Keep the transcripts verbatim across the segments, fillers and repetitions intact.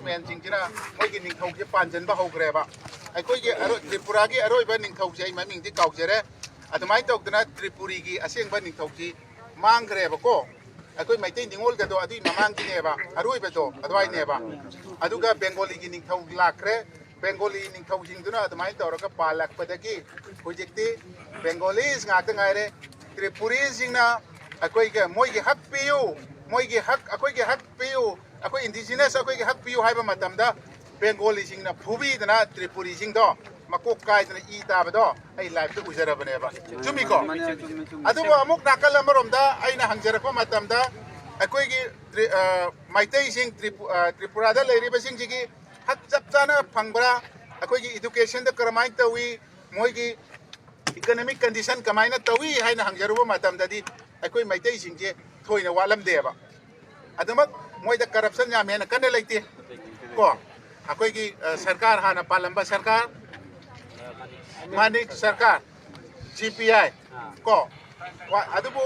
ꯃꯦꯟꯁꯤꯡꯁꯤꯅ ꯃꯣꯏꯒꯤ ꯅꯤꯡꯊꯧꯁꯦ ꯄꯥꯟꯁꯤꯟꯕ ꯍꯧꯈ꯭ꯔꯦꯕ꯫ ꯑꯩꯈꯣꯏꯒꯤ ꯑꯔꯣꯏ-, ꯇ꯭ꯔꯤꯄꯨꯔꯥꯒꯤ ꯑꯔꯣꯏꯕ ꯅꯤꯡꯊꯧꯁꯦ ꯑꯩ ꯃꯃꯤꯡꯗꯤ ꯀꯥꯎꯖꯔꯦ꯫ ꯑꯗꯨꯃꯥꯏꯅ ꯇꯧꯗꯅ ꯇ꯭ꯔꯤꯄꯨꯔꯤꯒꯤ ꯑꯁꯦꯡꯕ ꯅꯤꯡꯊꯧꯁꯤ ꯃꯥꯡꯈ꯭ꯔꯦꯕꯀꯣ꯫ ꯑꯩꯈꯣꯏ ꯃꯩꯇꯩ ꯅꯤꯉꯣꯜꯒꯗꯣ ꯑꯗꯨꯏ ꯃꯃꯥꯡꯒꯤꯅꯦꯕ, ꯑꯔꯣꯏꯕꯗꯣ ꯑꯗꯨꯋꯥꯏꯅꯦꯕ꯫ ꯑꯗꯨꯒ ꯕꯦꯡꯒꯣꯂꯤꯒꯤ ꯅꯤꯡꯊꯧ ꯂꯥꯛꯈ꯭ꯔꯦ꯫ ꯕꯦꯡꯒꯣꯂꯤ ꯅꯤꯡꯊꯧꯁꯤꯡꯗꯨꯅ ꯑꯗꯨꯃꯥꯏꯅ ꯇꯧꯔꯒ ꯄꯥꯜꯂꯛꯄꯗꯒꯤ ꯍꯧꯖꯤꯛꯇꯤ ꯕꯦꯡꯒꯣꯂꯤꯁ ꯉꯥꯛꯇ ꯉꯥꯏꯔꯦ꯫ ꯇ꯭ꯔꯤꯄꯨꯔꯤꯁꯤꯡꯅ ꯑꯩꯈꯣꯏꯒꯤ, ꯃꯣꯏꯒꯤ ꯍꯛ ꯄꯤꯌꯨ, ꯃꯣꯏꯒꯤ ꯍꯛ, ꯑꯩꯈꯣꯏꯒꯤ ꯍꯛ ꯄꯤꯌꯨ, ꯑꯩꯈꯣꯏ ꯏꯟꯗꯤꯖꯤꯅꯁ ꯑꯩꯈꯣꯏꯒꯤ ꯍꯛ ꯄꯤꯌꯨ ꯍꯥꯏꯕ ꯃꯇꯝꯗ ꯕꯦꯡꯒꯣꯂꯤꯁꯤꯡꯅ ꯐꯨꯕꯤꯗꯅ ꯇ꯭ꯔꯤꯄꯨꯔꯤꯁꯤꯡꯗꯣ ꯃꯀꯣꯛ ꯀꯥꯏꯗꯅ ꯏ ꯇꯥꯕꯗꯣ ꯑꯩ ꯂꯥꯏꯞꯇ ꯎꯖꯔꯕꯅꯦꯕ꯫ ꯆꯨꯝꯃꯤꯀꯣ? ꯆꯨꯝꯃꯦ, ꯆꯨꯝꯃꯦ, ꯆꯨꯝꯃꯦ꯫ ꯑꯗꯨꯕꯨ ꯑꯃꯨꯛ ꯅꯥꯀꯜ ꯑꯃꯔꯣꯝꯗ ꯑꯩꯅ ꯍꯪꯖꯔꯛꯄ ꯃꯇꯝꯗ ꯑꯩꯈꯣꯏꯒꯤ ꯇ꯭ꯔꯤ-, ꯑ, ꯃꯩꯇꯩꯁꯤꯡ ꯇ꯭ꯔꯤꯄꯨ-, ꯑ, ꯇ꯭ꯔꯤꯄꯨꯔꯥꯗ ꯂꯩꯔꯤꯕꯁꯤꯡꯁꯤꯒꯤ ꯍꯛ ꯆꯞ ꯆꯥꯅ ꯐꯪꯕ꯭ꯔꯥ? ꯑꯩꯈꯣꯏꯒꯤ ꯏꯗꯨꯀꯦꯁꯟꯗ ꯀꯔꯝꯍꯥꯏꯅ ꯇꯧꯏ? ꯃꯣꯏꯒꯤ ꯏꯀꯅꯣꯃꯤꯛ ꯀꯟꯗꯤꯁꯟ ꯀꯃꯥꯏꯅ ꯇꯧꯏ ꯍꯥꯏꯅ ꯍꯪꯖꯔꯨꯕ ꯃꯇꯝꯗꯗꯤ ꯑꯩꯈꯣꯏ ꯃꯩꯇꯩꯁꯤꯡꯁꯦ ꯊꯣꯏꯅ ꯋꯥꯠꯂꯝꯗꯦꯕ꯫ ꯑꯗꯨꯃꯛ ꯃꯣꯏꯗ ꯀꯔꯞꯁꯟ ꯌꯥꯝ ꯍꯦꯟꯅ ꯀꯟꯅ ꯂꯩꯇꯦ ꯀꯣ꯫ ꯑꯩꯈꯣꯏꯒꯤ, ꯑ, ꯁꯔꯀꯥꯔ, ꯍꯥꯟꯅ ꯄꯥꯜꯂꯝꯕ ꯁꯔꯀꯥꯔ, ꯃꯥꯅꯤꯛ ꯁꯔꯀꯥꯔ, ꯁꯤ ꯄꯤ ꯑꯥꯏ ꯀꯣ꯫ ꯋꯥ-, ꯑꯗꯨꯕꯨ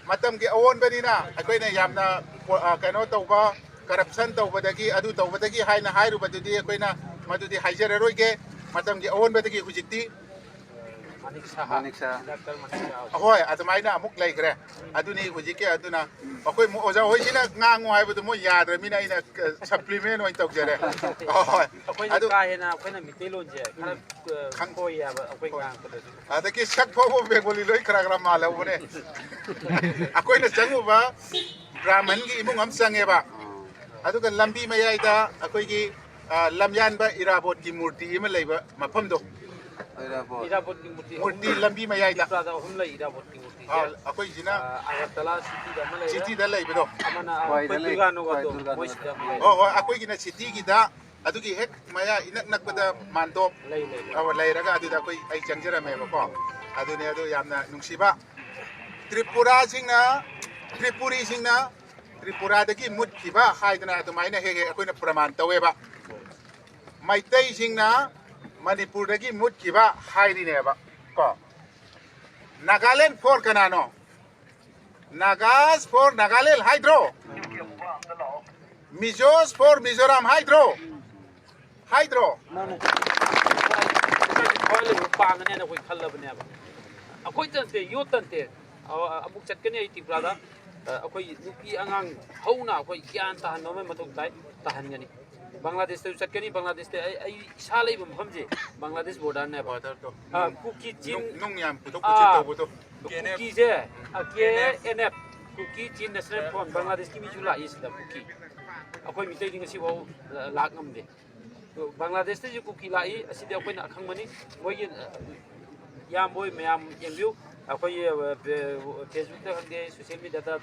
ꯃꯇꯝꯒꯤ ꯑꯑꯣꯟꯕꯅꯤꯅ ꯑꯩꯈꯣꯏꯅ ꯌꯥꯝꯅ ꯄꯣ-, ꯑ, ꯀꯩꯅꯣ ꯇꯧꯕ, ꯀꯔꯞꯁꯟ ꯇꯧꯕꯗꯒꯤ, ꯑꯗꯨ ꯇꯧꯕꯗꯒꯤ ꯍꯥꯏꯅ ꯍꯥꯏꯔꯨꯕꯗꯨꯗꯤ ꯑꯩꯈꯣꯏꯅ ꯃꯗꯨꯗꯤ ꯍꯥꯏꯖꯔꯔꯣꯏꯒꯦ꯫ ꯃꯇꯝꯒꯤ ꯑꯑꯣꯟꯕꯗꯒꯤ ꯍꯧꯖꯤꯛꯇꯤ ꯃꯥꯅꯤꯛ ꯁꯍꯥ꯫ ꯃꯥꯅꯤꯛ ꯁꯍꯥ꯫ ꯗꯥꯛꯇꯔ ꯃꯥꯅꯤꯛ ꯁꯍꯥ꯫ ꯍꯣꯏ, ꯑꯗꯨꯃꯥꯏꯅ ꯑꯃꯨꯛ ꯂꯩꯈ꯭ꯔꯦ꯫ ꯑꯗꯨꯅꯤ ꯍꯧꯖꯤꯛꯀꯤ, ꯑꯗꯨꯅ ꯑꯩꯈꯣꯏ ꯃꯨ-, ꯑꯣꯖꯥ ꯍꯣꯏꯁꯤꯅ ꯉꯥꯡꯉꯨ ꯍꯥꯏꯕꯗꯨ ꯃꯣꯏ ꯌꯥꯗ꯭ꯔꯕꯅꯤꯅ ꯑꯩꯅ, ꯑ, ꯁꯄ꯭ꯂꯤꯃꯦꯟ ꯑꯣꯏꯅ ꯇꯧꯖꯔꯦ꯫ ꯍꯣꯏ꯫ ꯑꯩꯈꯣꯏꯅ ꯑꯗꯨ ꯀꯥ ꯍꯦꯟꯅ ꯑꯩꯈꯣꯏꯅ ꯃꯤꯇꯩꯂꯣꯟꯁꯦ ꯈꯔ, ꯑ, ꯈꯪ-, ꯈꯣꯏ ꯍꯥꯏꯕ ꯑꯩꯈꯣꯏ ꯍꯣꯏ꯫ ꯉꯥꯡꯉꯛꯄꯗꯁꯨ꯫ ꯑꯗꯒꯤ ꯁꯛ ꯐꯥꯎꯕ ꯕꯦꯡꯒꯣꯂꯤ ꯂꯣꯏ ꯈꯔ ꯈꯔ ꯃꯥꯜꯍꯧꯕꯅꯦ꯫ ꯑꯩꯈꯣꯏꯅ ꯆꯪꯉꯨꯕ ꯕ꯭ꯔꯥꯍꯃꯟꯒꯤ ꯏꯃꯨꯡ ꯑꯃ ꯆꯪꯉꯦꯕ꯫ ꯑꯗꯨꯒ ꯂꯝꯕꯤ ꯃꯌꯥꯏꯗ ꯑꯩꯈꯣꯏꯒꯤ, ꯑ, ꯂꯝꯌꯥꯟꯕ ꯏꯔꯥꯕꯣꯠꯀꯤ ꯃꯨꯔꯇꯤ ꯑꯃ ꯂꯩꯕ ꯃꯐꯝꯗꯣ꯫ ꯏꯔꯥꯕꯣꯠ꯫ ꯏꯔꯥꯕꯣꯠꯀꯤ ꯃꯨꯔꯇꯤ ꯃꯨꯔꯇꯤ ꯑꯍꯨꯝ ꯂꯩ꯫ ꯂꯝꯕꯤ ꯃꯌꯥꯏꯗ꯫ ꯇ꯭ꯔꯤꯄꯨꯔꯥꯗ ꯑꯍꯨꯝ ꯂꯩ ꯏꯔꯥꯕꯣꯠꯀꯤ ꯃꯨꯔꯇꯤꯁꯦ꯫ ꯑ, ꯑꯩꯈꯣꯏꯁꯤꯅ ꯑ, ꯑꯒꯔꯇꯂꯥ ꯁꯤꯇꯤꯗ ꯑꯃ ꯂꯩꯔꯦ꯫ ꯁꯤꯇꯤꯗ ꯂꯩꯕꯗꯣ꯫ ꯑꯃꯅ ꯍꯣꯏ, ꯑꯩꯈꯣꯏ ꯂꯩ꯫ ꯗꯨꯔꯒꯥꯅꯨꯒꯗꯣ ꯍꯣꯏ, ꯗꯨꯔꯒꯥꯅꯨꯒ꯫ ꯃꯣꯏ ꯁꯤꯗ ꯑꯃ ꯂꯩꯔꯦ꯫ ꯍꯣꯏ, ꯍꯣꯏ, ꯑꯩꯈꯣꯏꯒꯤꯅ ꯁꯤꯇꯤꯒꯤꯗ ꯑꯗꯨꯒꯤ ꯍꯦꯛ ꯃꯌꯥ ꯏꯅꯛ ꯅꯛꯄꯗ ꯃꯥꯟꯗꯣꯞ ꯂꯩ, ꯂꯩ, ꯂꯩ꯫ ꯑꯃ ꯂꯩꯔꯒ ꯑꯗꯨꯗ ꯑꯩꯈꯣꯏ, ꯑꯩ ꯆꯪꯖꯔꯝꯃꯦꯕꯀꯣ꯫ ꯑꯗꯨꯅꯦ, ꯑꯗꯨ ꯌꯥꯝꯅ ꯅꯨꯡꯁꯤꯕ꯫ ꯇ꯭ꯔꯤꯄꯨꯔꯥꯁꯤꯡꯅ, ꯇ꯭ꯔꯤꯄꯨꯔꯤꯁꯤꯡꯅ ꯇ꯭ꯔꯤꯄꯨꯔꯥꯗꯒꯤ ꯃꯨꯠꯈꯤꯕ ꯍꯥꯏꯗꯅ ꯑꯗꯨꯃꯥꯏꯅ ꯍꯦꯛ ꯍꯦꯛ ꯑꯩꯈꯣꯏꯅ ꯄ꯭ꯔꯃꯥꯟ ꯇꯧꯋꯦꯕ꯫ ꯃꯩꯇꯩꯁꯤꯡꯅ ꯃꯅꯤꯄꯨꯔꯗꯒꯤ ꯃꯨꯠꯈꯤꯕ ꯍꯥꯏꯔꯤꯅꯦꯕ ꯀꯣ꯫ ꯅꯥꯒꯥꯂꯦꯟ ꯐꯣꯔ ꯀꯅꯥꯅꯣ? ꯅꯥꯒꯥꯁ ꯐꯣꯔ ꯅꯥꯒꯥꯂꯦꯟ ꯍꯥꯏꯗ꯭ꯔꯣ? Mizos for Mizoram ꯍꯥꯏꯗ꯭ꯔꯣ? ꯍꯥꯏꯗ꯭ꯔꯣ? ꯉꯁꯥꯏ ꯊꯋꯥꯏ ꯂꯩꯕ ꯄꯥꯡꯒꯅꯦꯅ ꯑꯩꯈꯣꯏ ꯈꯜꯂꯕꯅꯦꯕ꯫ ꯑꯩꯈꯣꯏꯇ ꯅꯠꯇꯦ, ꯌꯣꯠꯇ ꯅꯠꯇꯦ꯫ ꯑ-, ꯑꯃꯨꯛ ꯆꯠꯀꯅꯤ ꯑꯩ ꯇ꯭ꯔꯤꯄꯨꯔꯥꯗ꯫ ꯑ, ꯑꯩꯈꯣꯏ ꯅꯨꯄꯤ ꯑꯉꯥꯡ ꯍꯧꯅ ꯑꯩꯈꯣꯏ ꯒ꯭ꯌꯥꯟ ꯇꯥꯍꯟꯕ ꯑꯃ ꯃꯊꯧ ꯇꯥꯏ, ꯇꯥꯍꯟꯒꯅꯤ꯫ ꯕꯪꯒ꯭ꯂꯥꯗꯦꯁꯇꯁꯨ ꯆꯠꯀꯅꯤ꯫ ꯕꯪꯒ꯭ꯂꯥꯗꯦꯁꯇ ꯑꯩ, ꯑꯩ ꯏꯁꯥ ꯂꯩꯕ ꯃꯐꯝꯁꯦ ꯕꯪꯒ꯭ꯂꯥꯗꯦꯁ ꯕꯣꯔꯗꯔꯅꯦꯕ꯫ ꯕꯣꯔꯗꯔꯗꯣ꯫ ꯑ, ꯀꯨꯀꯤ ꯆꯤꯡ, ꯅꯨꯡ ꯅꯨꯡ ꯌꯥꯝ ꯄꯨꯊꯣꯛ ꯑꯥ, ꯄꯨꯁꯤꯟ ꯇꯧꯕꯗꯣ꯫ ꯀꯨꯀꯤꯁꯦ, ꯑ, ꯀꯦ ꯑꯦꯟ ꯑꯦꯐ, ꯀꯨꯀꯤ ꯆꯤꯡ ꯅꯦꯁꯅꯦꯜ ꯐ꯭ꯔꯣꯟꯠ, ꯕꯪꯒ꯭ꯂꯥꯗꯦꯁꯀꯤ ꯃꯤꯁꯨ ꯂꯥꯛꯏ ꯁꯤꯗ ꯀꯨꯀꯤ꯫ ꯑꯩꯈꯣꯏ ꯃꯤꯇꯩꯗꯤ ꯉꯁꯤꯐꯥꯎ, ꯑ, ꯂꯥꯛ ꯉꯝꯗꯦ꯫ ꯑꯗꯣ ꯕꯪꯒ꯭ꯂꯥꯗꯦꯁꯇꯩꯁꯨ ꯀꯨꯀꯤ ꯂꯥꯛꯏ, ꯑꯁꯤꯗꯤ ꯑꯩꯈꯣꯏꯅ ꯑꯈꯪꯕꯅꯤ꯫ ꯃꯣꯏꯒꯤ, ꯑ, ꯏꯌꯥꯝꯕ ꯍꯣꯏ ꯃꯌꯥꯝ ꯌꯦꯡꯕꯤꯌꯨ꯫ ꯑꯩꯈꯣꯏꯒꯤ, ꯑ, ꯐꯦ-, ꯐꯦꯁꯕꯨꯛꯇ ꯈꯪꯗꯦ, ꯁꯣꯁꯤꯌꯦꯜ ꯃꯤꯗꯤꯌꯥꯗ